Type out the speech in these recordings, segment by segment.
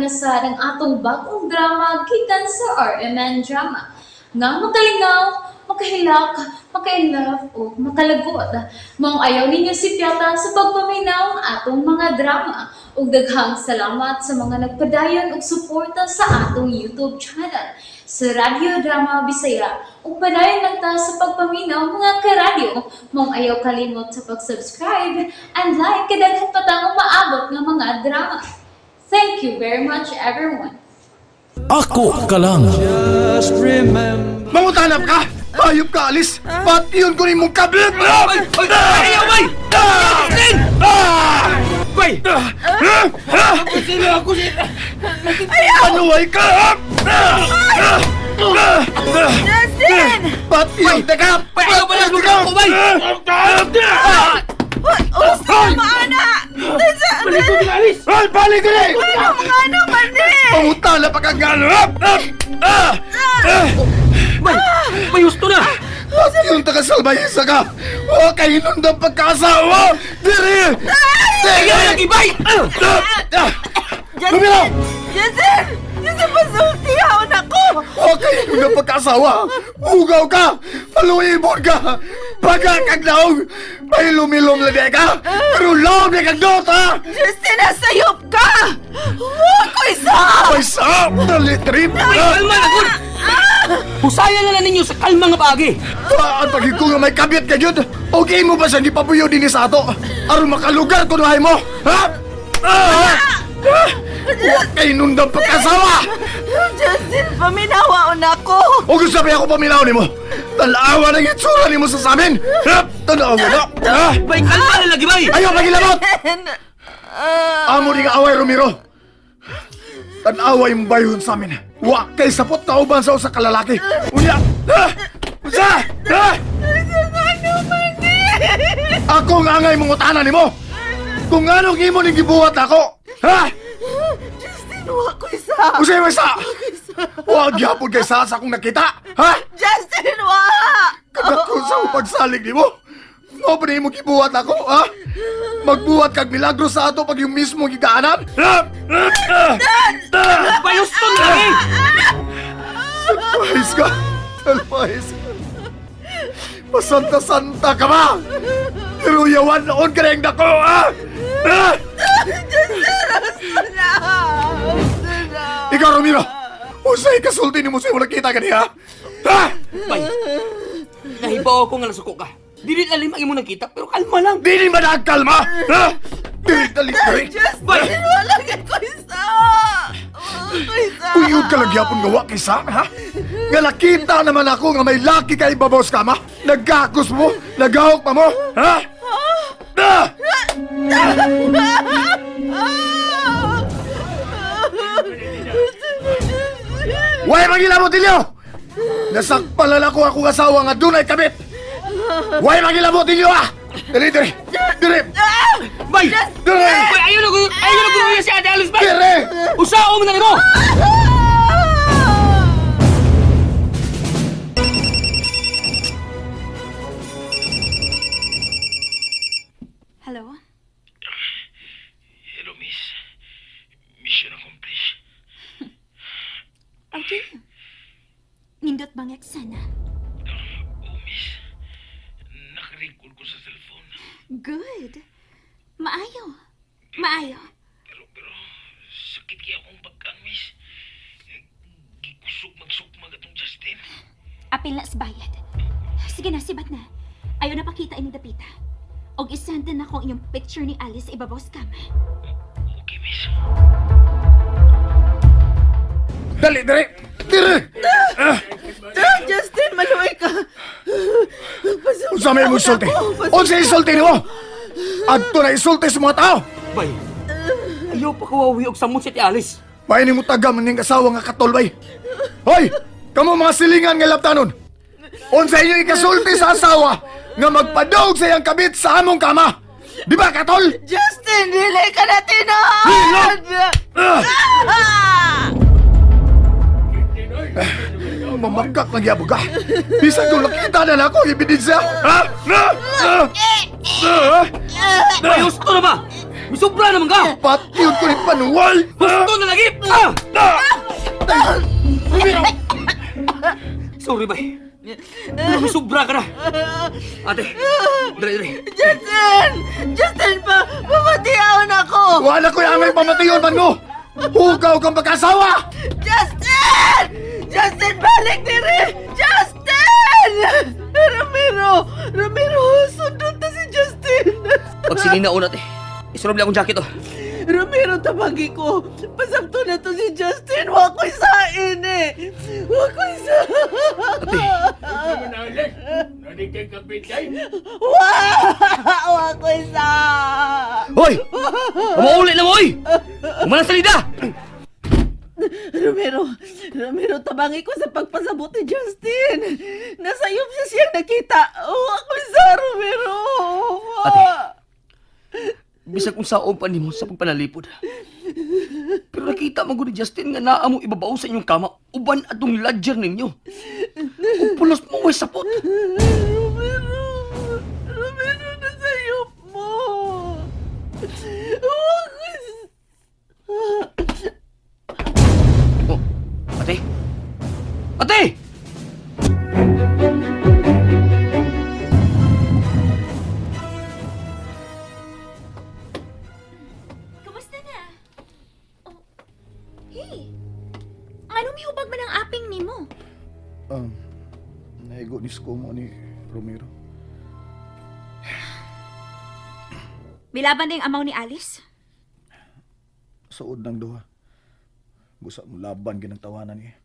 na sa ang atong bagong drama gikan sa RMN Drama. Nga makalingaw, makahilak, makainlove o makalagot. Maong ayaw ninyo si Piata sa pagpaminaw ang atong mga drama. Ug daghang salamat sa mga nagpadayon og suporta sa atong YouTube channel sa Radyo Drama Bisaya. Ug padayon lang ta sa pagpaminaw, mga karadyo. Maong ayaw kalimot sa pag-subscribe and like kay daghan pa tang umaabot nga mga drama. Thank you very much, everyone. Ako ka lang. Mangutanap ka! Hayop ka, alis! Pati yun ko rin mong kabit! Ay! Ay! Ay! Ay! Justin! Bay! Sino ako si... Panuway ka! Justin! Pati yun, teka! Bay! Ayaw pa lang ko, bay! Usto na maana! Balik ko alis! Ay, balik ko rin! Ano mga ano man eh! Pangutanap ka nga! Bay! Bay, gusto na! Pati yun, taga-salbayisa ka! Huwag kayo nundang pagkasawa! Diri! Ayaw lagi, bay! Lumiraw! Justin! Justin, pasulti haon ako! Huwag kayo nundang pagkasawa! Ugaw ka! Paluibon ka! Baga kag naong! May lumilom na ka! Pero laom na kag dota! Justin, nasayop ka! Huwag ko isa! May sa! Dali, trip! Bay, kalma na, good! Husayan na lang ninyo sa kalma nga paagi! Paan pag ko nga may kabit ka yun? Okay mo ba siya gipapuyo din sa ato? Aron makalugar kunuhay mo? Ha? Ah! Ah! Huwag kay nundang pagkasawa! Justin, paminawaon ako! O gusto pa ako paminaw nimo? Tanawa ng itsura nimo sa samin! Ha? Tanawa na! Ha? Bay, kalma na lagi, bay! Ayaw pagilabot! Amo ni nga away, Romero! Tanawa yung bayhon sa amin. Wa kay sapot na uban sa usa ka lalaki. Unya! Ha? Usa! Ha? Ano man eh! Ako nga angay mong utanan nimo! Kung anong imo ning gibuhat ako! Ha? Justin, huwag ko isa! Usay mo isa! Wa gyapon kay sa sa akong nakita! Ha? Justin, wala! Kadako sa pagsalig nimo! Mao pa nimo gibuhat ako, ha? Magbuhat kag milagro sa ato pag yung mismo gigaanan? Ha? Bay, gusto na lagi! Salpahis ka! Salpahis ka! Masanta-santa ka ba? Pero yawan noon ka rin dako, ha? Ha? Gusto na! Gusto na! Ikaw, Romero! Usay kasulti ni mo sa imo nakita kani, ha? Ha? Bay! Nahibaw ako nga nasuko ka. Dili lalim ang imo nakita, pero kalma lang! Dili man kalma! Ha? Dili dali dali! Justin, Bay! wala ko isa! Wala ko isa! Uyod ka lang yapon nga wa kay sa, ha? Nga nakita naman ako nga may laki kay ibabaw sa kama. Nagkakos mo, nagahok pa mo, ha? Ah! Way magilabot ninyo! Nasakpalan ako akong asawa nga dunay kabit! Way magilabot ninyo ah! Dili, dili! Dili! Bay! Dili! Bay, ayaw na ko! Ayaw na ko si Ate Alice, bay! Dili! Usao mo na nimo! Hello? Hello, miss. Mission accomplished. Okay. Nindot bang eksena? Oh, miss. Nakarecord ko sa cellphone. Good. Maayo. Maayo. Pero, sakit kaya akong pagkang, miss. Gikusog magsukmag atong Justin. Apil na sa bayad. Sige na, sibat na. Ayaw na pakita ini dapita. Og isend na ako ang inyong picture ni Alice sa ibabaw sa kama. Okay, miss. Dali, dili! Dili! Justin, maluwi ka! Pasulti Unsa may imong sulti? Unsa isulti nimo? Adto na isulti sa mga tao! Bay! Ayaw pa kawawi og samot si Ate Alice. May nimo taga man ning asawa nga katol bay. Hoy! Kamo mga silingan nga laptanon. Unsa inyo ikasulti sa asawa nga magpadog sa iyang kabit sa among kama? Di ba katol? Justin, dili ka na tinuod! Ah! Ah! Mamagak lang yabog ka. Bisan kung nakita na nako ang ebidensya. Ha? Ah! Ah! Ah! Bay, gusto na ba? Misubra naman ka! Patyon ko ni panuwal! Gusto na lagi! Ah! Sorry, bay. Pero misubra ka na. Ate, dali, dali. Justin! Justin, pa pamatiaon ako! Wala ko'y angay pamatayon man mo! Hugaw kang pagkasawa! Justin! Justin, balik dire! Justin! Ramiro! Ramiro, sundon ta si Justin! Pag sinina una, ate. Isurob lang akong jacket, oh. Ramiro, tabagi ko. Pasabto na to si Justin. Wa ko'y sain eh. Wa ko'y sa... Ate, Wa! Wa ko'y sa... Hoy! Umuuli na mo, oy! Umalang salida! Romero, Romero, tabangi ko sa pagpasabot ni Justin. Nasa iyo siya siyang nakita. Wa ko'y sa, Romero. Wa. Ate. Bisag kung saon pa nimo sa pagpanalipod. Pero nakita mo ni Justin nga naa mo ibabaw sa inyong kama uban atong ledger ninyo. Ug pulos mo way sapot. Romero, Romero, nasa iyo mo. Wa ko'y sa... Oh, ate. Ate! Kumusta na? Oh, hey! Anong mihubag man ang aping nimo? Naigo ni mo ni Romero. Milaban na yung amaw ni Alice? Suod ng duha. Gusa mo laban ginang tawanan niya.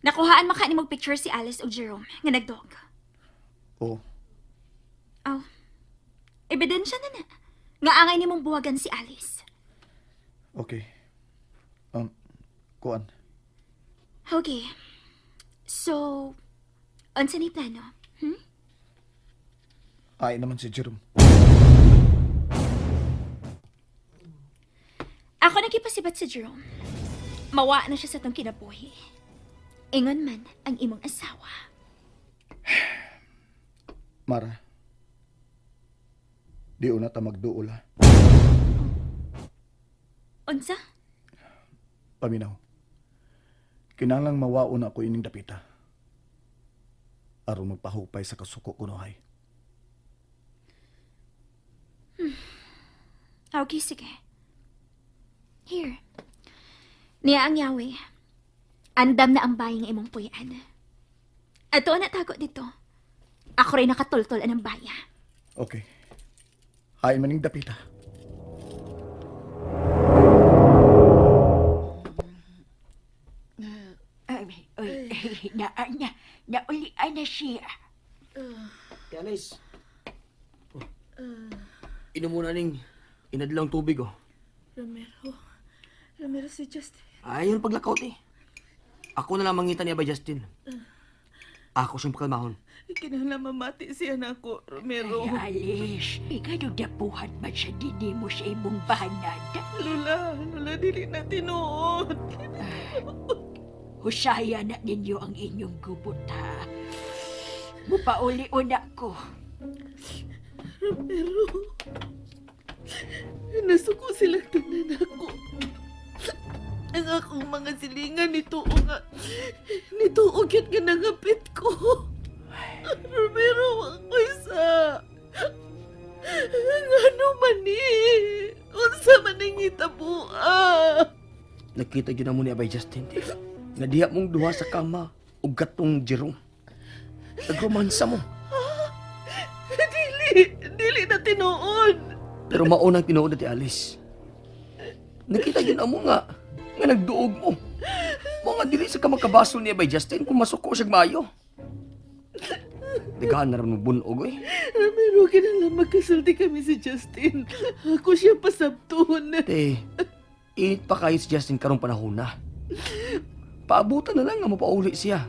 Nakuhaan maka ni picture si Alice o Jerome nga nagdog. Oo. Aw, ebidensya na na. Nga angay nimong buwagan si Alice. Okay. Kuan. Okay. So, unsa ni plano? Ay naman si Jerome. Ako nagipasibat si Jerome. Mawa na siya sa tong kinabuhi. Ingon man ang imong asawa. Mara. Di una ta magduol ha. Unsa? Paminaw. Kinahanglang mawaon ako ining dapita. Aron magpahupay sa kasuko kunohay. Okay, sige. Here. Niya ang yawi. Andam na ang bayang imong puyan. Ato na tago dito. Ako rin nakatultol anang baya. Okay. Hain man ning dapita. Ay, ay, na, na, naulian na siya. Alice. Oh. Inom muna ning inadlang tubig, oh. Romero, Romero, si Justin. Ay, yun paglakaw, eh. Ako na lang mangita niya ba, Justin? Ako siyang pakalmahon. Kinahanglan mamati siya nako, Romero. Ay, Alice, ikaw dapuhan man siya dinhi mo sa imong banad. Lola, Lola, dili na tinuod. Husaya na ninyo ang inyong gubot, ha? Mupauli-una ko. Romero, nasuko silang tanan ako. Ang akong mga silingan nito nga, nito gyud nga nangapit ko. Romero, ako isa. Ngano man ni? Unsa man ang hitabua? Nakita yun na mo ni Abay Justin, eh. Nga diha mong duha sa kama o gatong Jerome. Nagromansa mo. Dili, dili na tinuod. Pero maunang tinuod na ti Alice. Nakita yun na mo nga, nga nagduog mo. Mo nga dili sa ka makabasol ni Abay Justin kung masuko siya maayo. Degahan na rin mo bunog, eh. Ramiro, kinahanglan magkasulti kami si Justin. Ako siya pasabton. Te, init pa kayo si Justin karong panahon na. Paabutan na lang nga mapauli siya.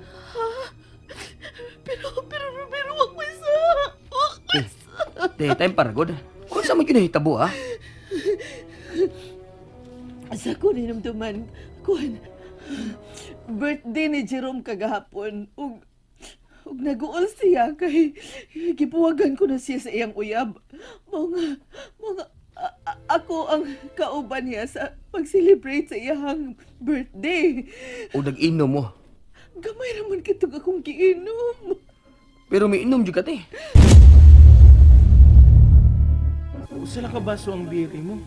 Pero, pero, pero, ako isa. Ako Te, te, time para good. Kung sa man kinahitabo, ah. Sa ko ninumduman, kuan, birthday ni Jerome kagahapon. Ug, ug Ug naguol siya kay gibuwagan ko na siya sa iyang uyab. Mao nga ako ang kauban niya sa pag-celebrate sa iyang birthday. O nag-inom mo. Gamay raman kitong akong giinom. Pero may inom jud ka, te. Usa lang ka baso ang beer mo.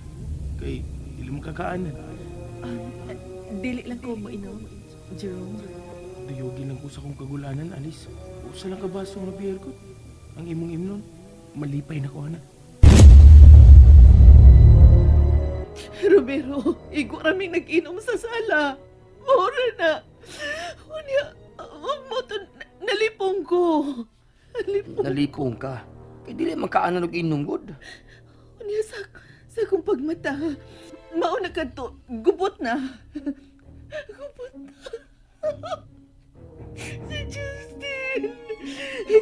Kay dili mo kakaanan. Dili lang ko moinom, Jerome. Duyogin lang ko sa kong kagulanan, Alice. Usa lang ka baso nga beer ko. Ang imong imnon, malipay na ko ana. Romero, igo raming nag-inom sa sala. Mora na. Unya, mo to, nalipong ko. Nalipong. Nalipong ka. Kay dili man kaanan og inom gud. Unya, sa akong pagmata, mauna ka to, gubot na. Gubot na. Si Justin.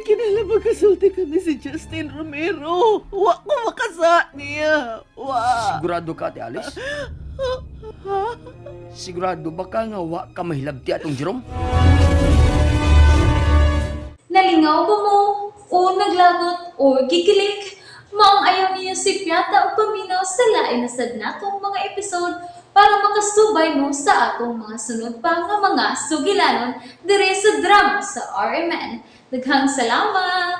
Kinala magkasulti kami si Justin Romero. Wa ko makasa niya. Wa. Sigurado ka, Ate Alice? Ha? Sigurado ba ka nga wa ka mahilabti atong Jerome? Nalingaw ba mo? O naglagot o gikilig? Maong ayaw niyo si Piata o paminaw sa lain na sad natong mga episode para makasubay mo sa atong mga sunod pa nga mga sugilanon dire sa drama sa RMN. Daghang salamat!